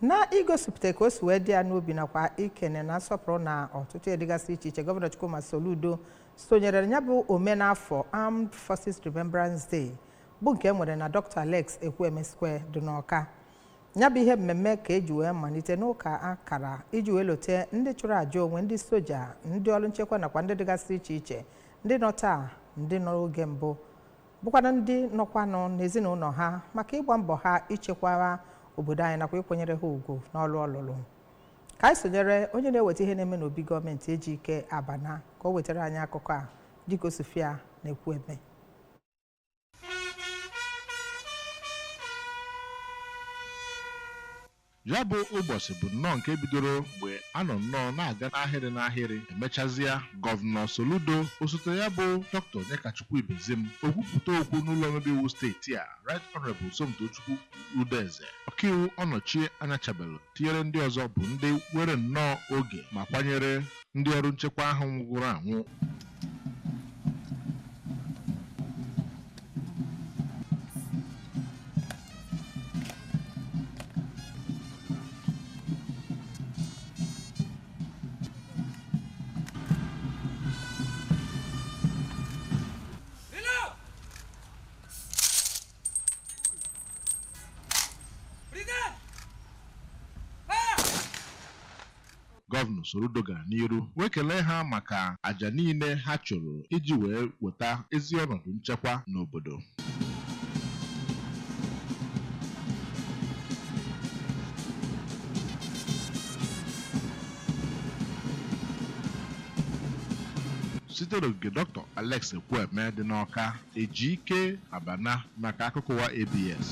Na igosipụta ka o si wee dị ya n'obi nakwa ikene na nsọpụrụ na ọtụtụ ihe dịgasị iche iche, Gọvanọ Chukwuma Soludo sonyere ya bụ omenafọ Armed Forces Remembrance Day, bụ nke e nwere na Dr. Alex Ekwueme Square dị n'Awka. Ya bụ ihe mmemme ka eji wee malite n'ụka akara iji wee lote ndị chụrụ àjà onwe, ndị soja, ndị ọrụ nchekwa nakwa ndị dịgasị iche iche, ndị nọ taa, ndị nọ n'oge mbụ, bụkwana ndị nọkwanụ n'ezinụlọ ha, maka ịgba mbọ ha ichekwara obodo anyị nakwa ịkwanyere ha ugwu n'ọrụ ọlụlụ. Ka anyị sonyere onye na-eweta ihe na-eme n'obi gọọmenti, Ejike Abana, ka o wetara anyị akụkọ a dịka Osifia na-ekwu eme. Ya bụ ụbọchị bụ nnọọ nke bidoro mgbe a nọ nnọọ na-aga n'ahịrị n'ahịrị. Emechazịa, Gọvanọ Soludo, osote ya bụ Dr. Onyekachukwu Ibezim, okwupụta okwu n'ụlọ omebe iwu steeti a, Right Honorable Somtochukwu Udeze, ọkaiwu Ọnọchie Anyachabelu, tinyere ndị ọzọ, bụ ndị were nnọọ oge ma kwanyere ndị ọrụ nchekwa ahụ nwụrụ anwụ. Gọvanọ Soludo gara n'iru wee kelee ha maka àjà niile ha chụrụ iji wee weta ezi ọnọdụ nchekwa n'obodo. Site n'ogige Dr. Alex Ekwueme dị n'Awka, Ejike Abana maka akụkọ ụwa ABS.